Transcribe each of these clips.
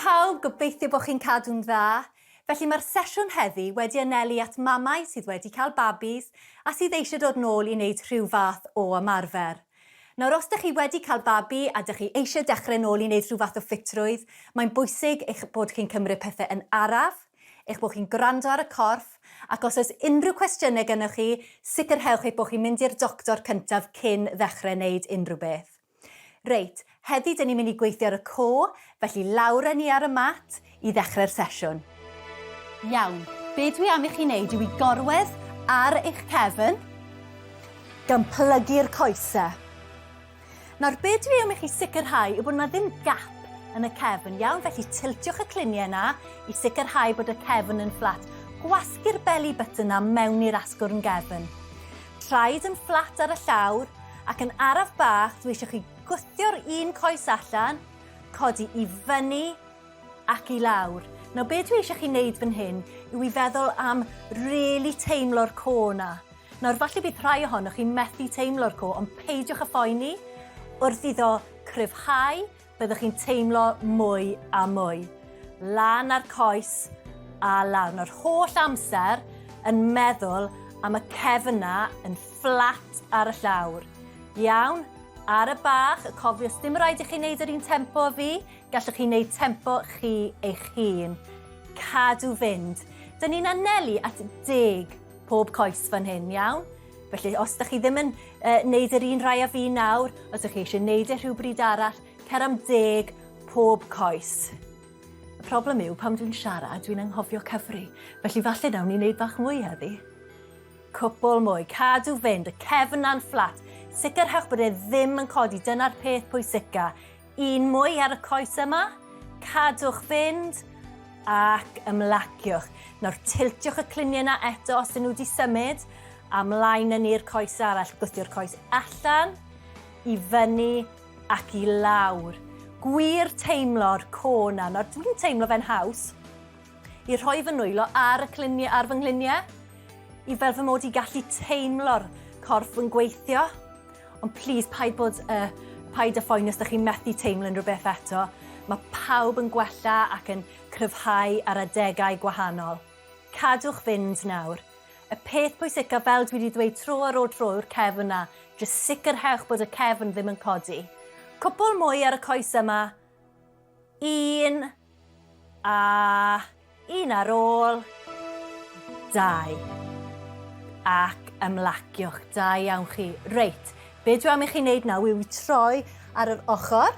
pawb, gobeithio bod chi'n cadw'n dda. Felly mae'r sesiwn heddi wedi anelu at mamau sydd wedi cael babis a sydd eisiau dod nôl i wneud rhyw fath o ymarfer. Nawr os dych chi wedi cael babi a dych chi eisiau dechrau nôl i wneud rhyw fath o ffitrwydd, mae'n bwysig eich bod chi'n cymryd pethau yn araf, eich bod chi'n gwrando ar y corff, ac os oes unrhyw cwestiynau gennych chi, sicrhewch eich bod chi'n mynd i'r doctor cyntaf cyn ddechrau wneud unrhyw beth. Reit, heddi dyn ni'n mynd i gweithio ar y core, felly lawr â ni ar y mat i ddechrau'r sesiwn. Iawn, be dwi am i chi wneud yw i gorwedd ar eich cefn, gan plygu'r coesau. Nawr, be dwi am i chi sicrhau yw bod yna ddim gap yn y cefn, iawn? Felly tiltiwch y cluniau yna i sicrhau bod y cefn yn fflat. Gwasgu'r belly button yna mewn i'r asgwrn gefn. Traed yn fflat ar y llawr, Ac yn araf bach, dwi eisiau chi gwthio'r un coes allan, codi i fyny ac i lawr. Nawr, be dwi eisiau chi wneud fan hyn yw i feddwl am really teimlo'r co na. Nawr, falle bydd rhai ohonoch chi'n methu teimlo'r co, ond peidiwch â phoeni. Wrth iddo cryfhau, Byddwch chi'n teimlo mwy a mwy. Lan ar coes a lawr. Nawr holl amser yn meddwl am y cefn na yn fflat ar y llawr. Iawn, ar y bach, y cofiwch, dim rhaid i chi wneud yr un tempo a fi, gallwch chi wneud tempo chi eich hun. Cadw fynd. Dyn ni'n anelu at deg pob coes fan hyn, iawn? Felly, os ydych chi ddim yn uh, neud yr un rhai a fi nawr, os ydych chi eisiau neud e rhywbryd arall, cer am deg pob coes. Y problem yw, pam dwi'n siarad, dwi'n anghofio cyfri. Felly falle nawn ni wneud bach mwy heddi. Cwpl mwy, cadw fynd, y cefn na'n fflat. Sicrhewch bod e ddim yn codi, dyna'r peth pwysica. Un mwy ar y coes yma. Cadwch fynd ac ymlaciwch. Nawr tiltiwch y cluniau yna eto os ydyn nhw wedi symud a mlaen yn i'r coes arall. Gwthio'r coes allan, i fyny ac i lawr. Gwir teimlo'r co na. Nawr dwi'n teimlo fe'n haws i rhoi fy nwylo ar y cluniau, ar fy nghluniau, i fel fy mod i gallu teimlo'r corff yn gweithio. Ond plîs paid bod uh, paid â phoeni os ydych chi'n methu teimlo unrhyw beth eto. Mae pawb yn gwella ac yn cryfhau ar adegau gwahanol. Cadwch fynd nawr. Y peth pwysica, fel dwi wedi dweud tro ar ôl tro, yw'r cefn yna. Jyst sicrhewch bod y cefn ddim yn codi. Cwpl mwy ar y coes yma. Un a un ar ôl. Dau. Ac ymlaciwch. Da iawn chi. Reit, be dwi am i chi wneud nawr yw i troi ar yr ochr.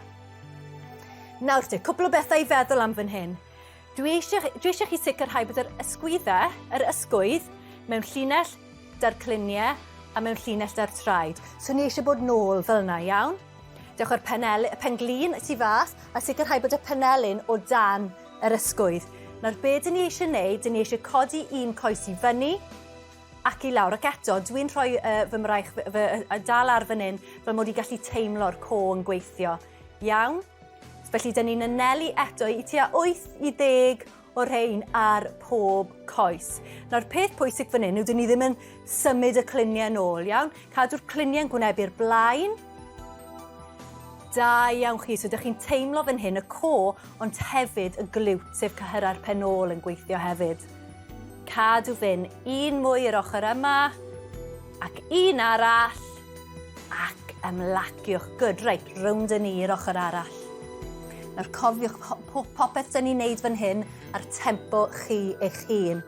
Nawr te, cwpl o bethau i feddwl am fan hyn. Dwi eisiau, dwi eisiau chi sicrhau bod yr ysgwyddau, yr ysgwydd, mewn llinell da'r cluniau a mewn llinell da'r traed. So ni eisiau bod nôl fel yna, iawn? Dewch â'r penel, y penglin tu fas a sicrhau bod y penelin o dan yr ysgwydd. Nawr be dyn ni eisiau wneud, dyn ni eisiau codi un coes i fyny ac i lawr. Ac eto, dwi'n rhoi uh, fy mraich fy, fy, uh, dal ar fan hyn fel mod i gallu teimlo'r co yn gweithio. Iawn? Felly, dyn ni'n anelu eto i tua 8 i 10 o rhein ar pob coes. Nawr, peth pwysig fan hyn yw dyn ni ddim yn symud y cluniau nôl, iawn? Cadw'r cluniau'n gwynebu'r blaen. Da iawn chi, so ydych chi'n teimlo fan hyn y co, ond hefyd y glwt, sef cyhyrau'r pen ôl yn gweithio hefyd. Cadw fynd, un mwy i'r ochr yma, ac un arall, Ac ymlaciwch. Good, reit, rownd â ni i'r ochr arall. Nawr cofiwch popeth dyn ni'n neud fan hyn a'r tempo chi eich hun.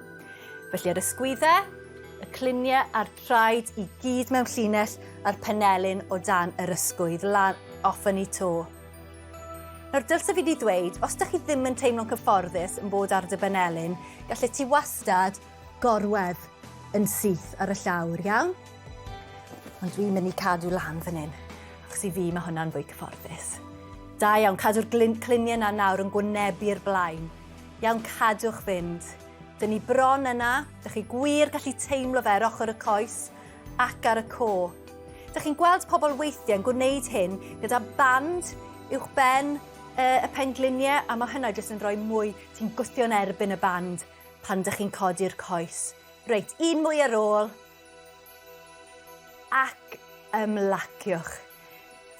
Felly yr ysgwyddau, y cluniau a'r traed i gyd mewn llinell a'r penelin o dan yr ysgwydd, lan off yn i to. Nawr dylse fi wedi dweud, os ydych chi ddim yn teimlo'n cyfforddus yn bod ar dy benelin, gallet ti wastad gorwedd yn syth ar y llawr, iawn? Ond dwi'n mynd i cadw lan fan hyn, achos i fi mae hwnna'n fwy cyfforddus. Da iawn, cadw'r cluniau yna nawr yn gwynebu'r blaen. Iawn, cadwch fynd. Dyn ni bron yna, dych chi gwir gallu teimlo fe ar ochr y coes ac ar y co. Dych chi'n gweld pobl weithiau yn gwneud hyn gyda band uwch ben y pengliniau, a mae hynna jyst yn rhoi mwy, ti'n gwthio'n erbyn y band pan dych chi'n codi'r coes. Reit, un mwy ar ôl. Ac ymlaciwch.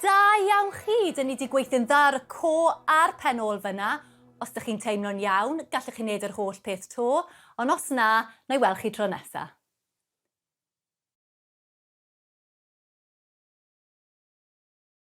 Da iawn chi, dyn ni wedi gweithio'n dda ar y co a'r pen ôl fyna. Os dych chi'n teimlo'n iawn, gallech chi wneud yr holl peth 'to, ond os na, na i weld chi tro nesa.